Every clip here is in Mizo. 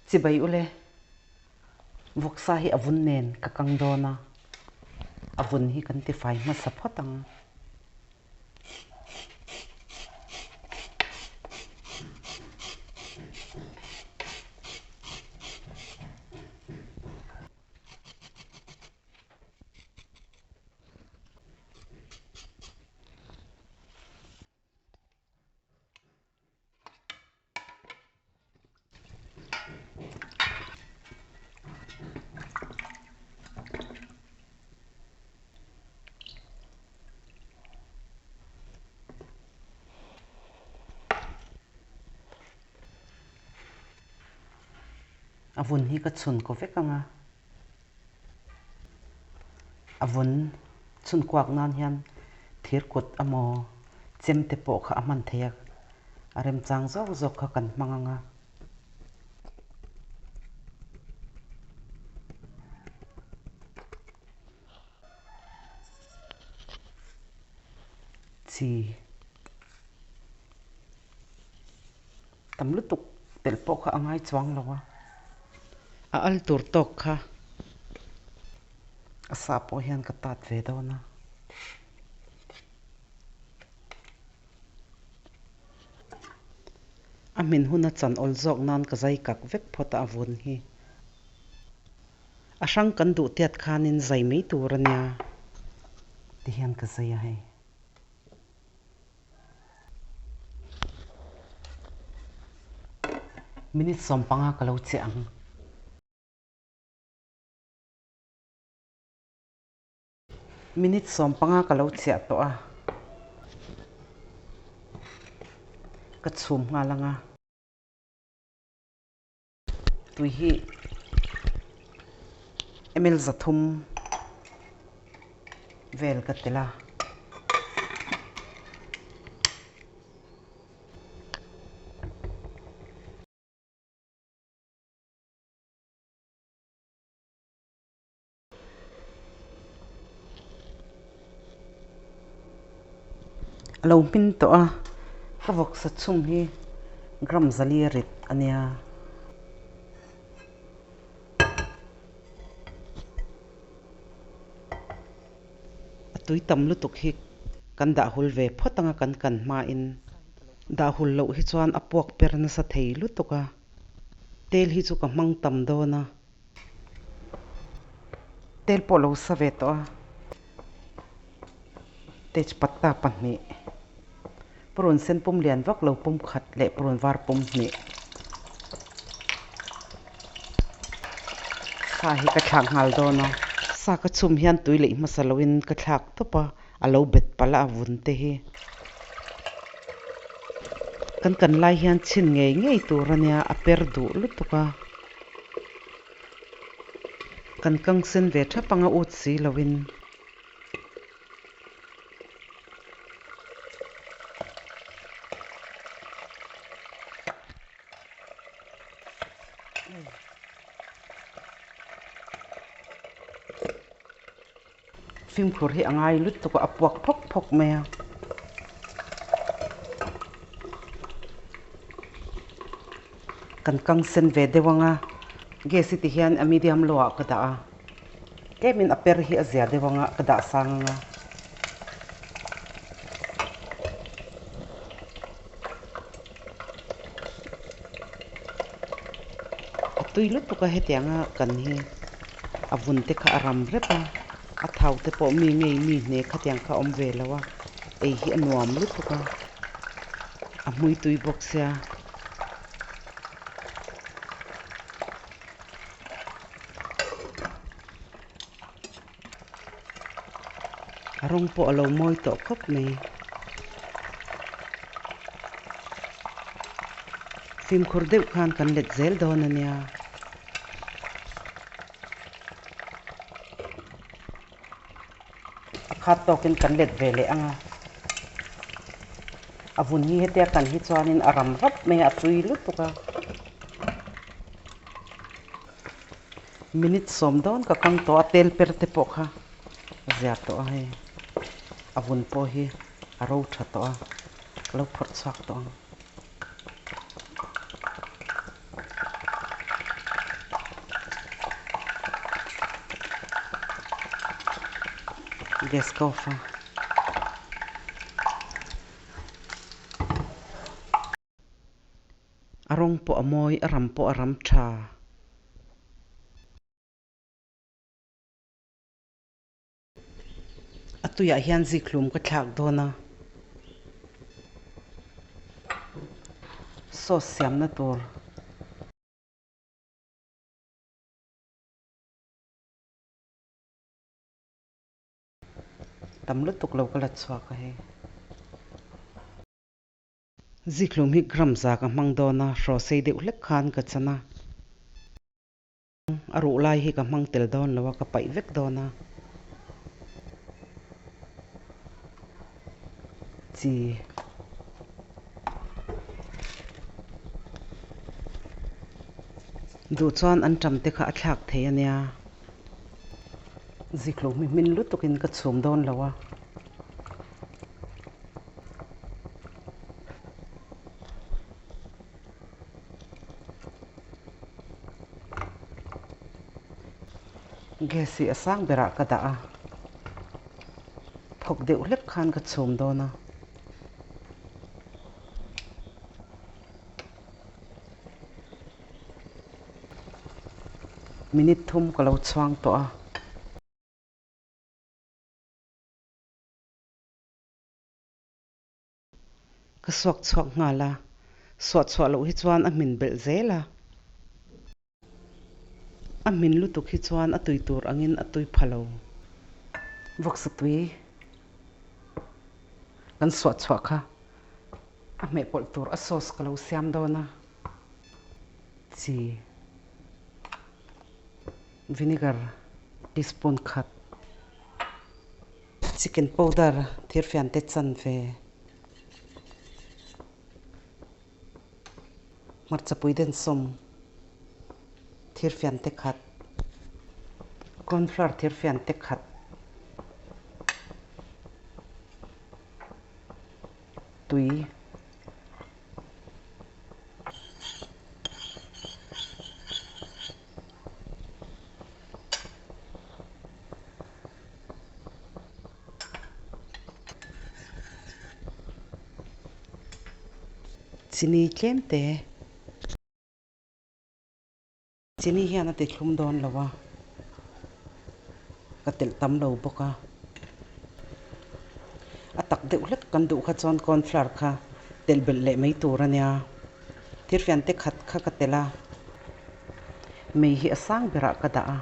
Chibai ule, vawksa hi a vun nen ka kang dawn a, a vun hi kan tifai hmasa phawt ang. A vun hi ka chhun kaw vek ang a, a vun chhun kuak nan hian thir kut emaw chem te pawh kha a hman thei a, a remchang zawk zawk kha kan hmang ang a. Chi tam lutuk telh pawh kha a ngai chuang lo a, a al tur tawk kha a sa pawh hian ka tat ve dawn a. A hmin huna chan awl zawk nan ka zai kak vek phawt a a vun hi. A hrang kan duh tiat khanin zai mai tur a nia ti hian ka zai a hei. Minute 15 ka lo che ang. Minute 15 ka lo chiah tawh a, ka chhum nghal ang a. Tui hi ml 300 vel ka tel a. A lo hmin tawh a, ka vawksa chhung hi gram 400 a rit a nia. A tui tam lutuk hi kan dah hul ve phawt anga kan kan hmain dah hul loh hi chuan a puak per nasa thei lutuk a, tel hi chu ka hmang tam dawn a. Tel pawh lo sa ve tawh a, tejpatta pahnih, purun sen pum lian vak lo pum khat leh purun var pum hnih. Sa hi ka thlak nghal dawn a, sa ka chhum hian tui leih hmasa loin ka thlak tawp a, a lo bet palh a a vun te hi. Kan kan lai hian chhin ngei ngei tur a nia, a per duh lutuk a. Kan kang sen ve thap anga ut si loin. Fimkhur hi a ngai lutuk a, a puak phawk phawk mai a. Kan kang sen ve deuh ang a, gas hi ti hian a medium low ah ka dah a, tlemin a per hi a zia deuh ang a, ka dah sang ang a. A tui lutuk a hetianga kan hi a vun te kha a ram rep a, a thau te pawh mi ngei mi hne khatiang kha a awm ve lo a, ei hi a nuam lutuk a, a hmui tui bawk sia. A rawng pawh a lo mawi tawh khawp mai. Fimkhur deuh khan kan let zel dawn a nia. A khat tawkin kan let ve leh ang a. A vun hi hetia kan hi chuanin a ram rap mai a, a tui lutuk a. Minute 10 dawn ka kang tawh a, tel per te pawh kha a zia tawh a hei. A vun pawh hi a ro tha tawh a, ka lo phawrh chhuak tawh ang. Gas ka off a. A rawng pawh a mawi, a ram pawh a ram tha. A tuiah hian zikhlum ka thlak dawn a, sauce siamna tur. Tam lutuk lo ka la chhuak a hei. Zikhlum hi gram za ka hmang dawn a, hraw sei deuh hlek khan ka chan a. A ruh lai hi ka hmang tel dawn lo a, ka paih vek dawn a. Chi. Duh chuan an ṭam te kha a thlak thei a nia. Ziklo hmi hmin lutukin ka chhum dawn lo a. Gas hi a sang berah ka dah a, thawk deuh hlek khan ka chhum dawn a. Minute thum ka lo chhuang tawh a. Ka suak chhuak nghal a, suah chhuah loh hi chuan a hmin belh zel a. A hmin lutuk hi chuan a tui tur angin a tui pha lo. Vawksa tui kan suah chhuah kha a hmeh pawlh tur a sauce ka lo siam dawn a, chi vinegar teaspoon khat. Chicken powder thirfian te chan ve. Hmarcha pui den sawm thirfian te khat. Corn flour thirfian te khat. Tui. Chini tlem te. Chini hian a ti thlum dawn lo a, ka telh tam lo bawk a. A tak deuh hlek kan duh kha chuan corn flour kha telh belh leh mai tur a nia. Thirfian te khat kha ka telh a, mei hi a sang berah ka dah a.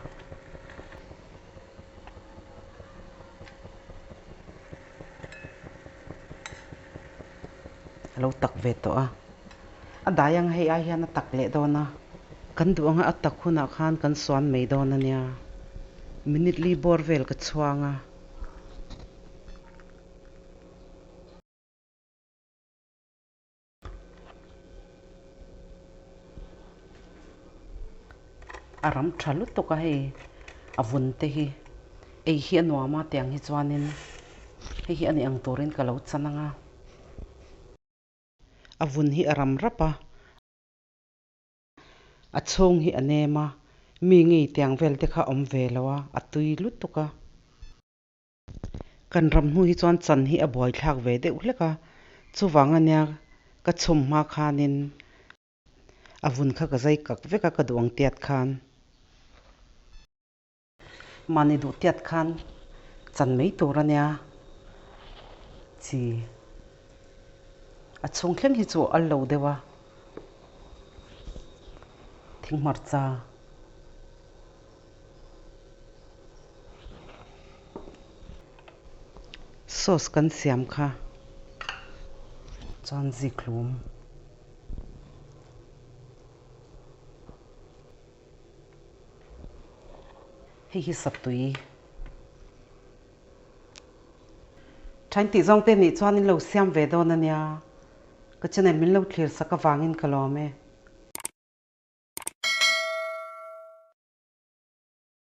A lo tak ve tawh a, a dai ang hei ai hian a tak leh dawn a. Kan duh anga a tak hunah khan kan suan mai dawn a nia. Minute li bawr vel ka chhuang a. A ram tha lutuk a hei a vun te hi ei hi a nuam a tiang hi chuanin hei hi a ni ang turin ka lo chan ang a. A vun hi a ram rap a. A chhung hi a nem a, mi ngei tiang vel te kha a awm ve lo a, a tui lutuk a. Kan ram hnu hi chuan chan hi a buaithlak ve deuh hlek a, chuvang ania ka chhum hma khanin a vun kha ka zai kak vek a ka duh ang tiat khan. Mahni duh tiat khan chan mai tur ania chi a chhung thleng hi chu a al lo deuh a, thinghmarcha. Sauce kan siam kha chuan zikhlum. Hei hi satui. Thain tih zawng te nih chuan in lo siam ve dawn a nia. Ka channel min lo thlir sak avangin ka lawm e.